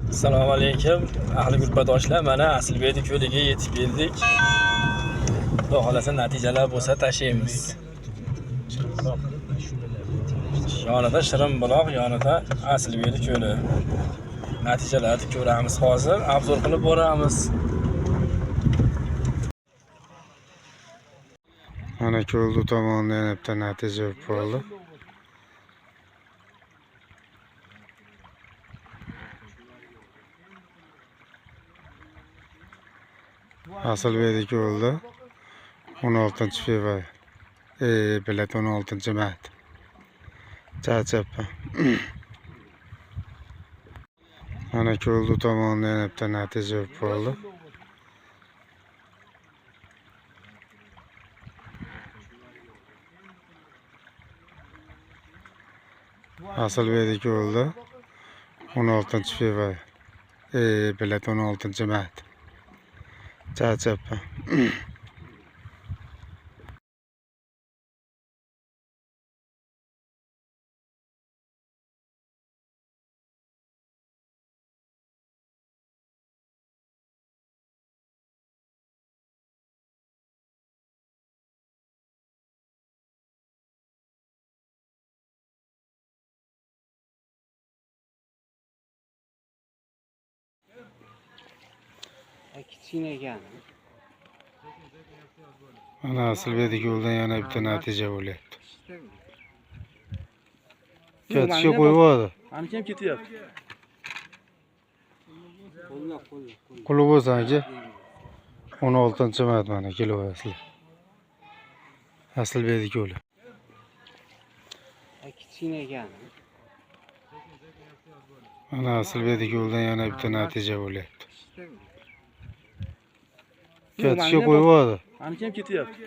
Assalomu alaykum ahli gruppadoshlar, mana Asilbek ko'liga yetib keldik. Xudo xohlasa natijalar bo'lsa tashlaymiz. Yonida Shirinbuloq, yonida Asilbek ko'li. Natijalarni ko'ramiz hozir, obzor qilib boramiz. Mana ko'lni tomonida yana bitta natija bo'ldi. Asilbek ko'lda 16 fevral. Bilet 16 mart. Charchabman. Mana ko'lni tomonida yana bitta natija bo'ldi. Asilbek ko'lda 16 fevral. Bilet 16 mart. Charchabman. Kichkina ekan. Mana Asilbek ko'ldan yana bitta natija bo'lyapti. Ketishga qo'yib. Ancha ham ketyapti. Qo'lla, qo'lla, qo'lla. Qulib bo'lsin aka. 16 mart mana kelaverasizlar. Asilbek ko'li. Kichkina ekan. Mana Asilbek ko'ldan yana bitta natija bo'lyapti. Ketishga qo'yib. Ancha ham ketyapti.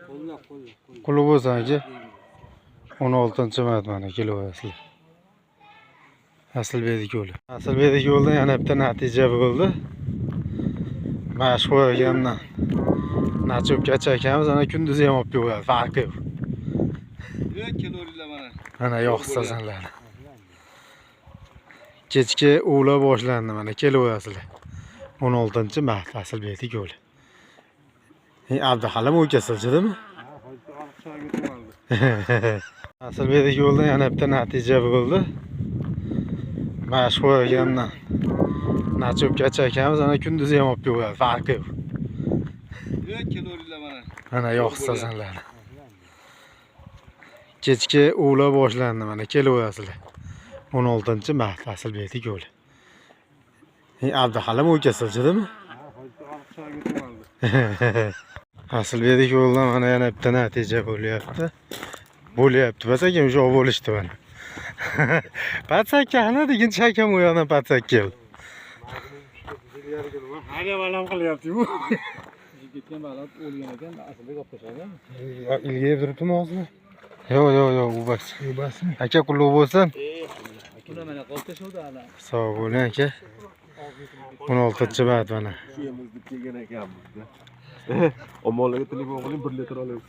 Qo'lla, qo'lla, qo'lla. Qulib bo'lsin aka. 16 mart mana kelaverasizlar. Asilbek ko'li. Asilbek ko'ldan yana bitta natija bo'ldi. Mashhur ekandan. Nachobgacha akamiz ana kunduzi ham olib keladi, farqi yo'q. Kelaveringlar mana. Mana yoqsasanlar. Kechki ovla boshlandi mana kelaverasizlar. 16 mart Asilbek ko'li. Abduhalim o'kasilchidimi? Asilbek ko'ldan yana bitta natija bo'ldi. Mashhur ekandan. Nachobgacha akamiz ana kunduzi ham olib keladi, farqi yo'q. Kelaveringlar mana. Mana yoqsasanlar. Kechki ovla boshlandi mana kelaverasizlar. 16 mart Asilbek ko'li. Abduhalim o'kasilchidimi? Asilbek ko'ldan mana yana bitta natija bo'lyapti. Bo'lyapti. Patsakam o'sha bo'lishdi mana. Patsakani degan chakam u yoqdan patsak keldi. Hali balam qilyapti-ku. Ketgan baliq o'lgan ekan, Asilbek olib tashladi. Ilgayib turibdimi hozir? Yo'q, yo'q, yo'q, u bas. U basmi? Aka qulluq bo'lsin. Uni mana olib tashladi hali. Sog' bo'ling aka. 16 mart mana. Suyamiz deb kelgan ekanmiz. Omonlarga telefon qiling, 1 litr olamiz.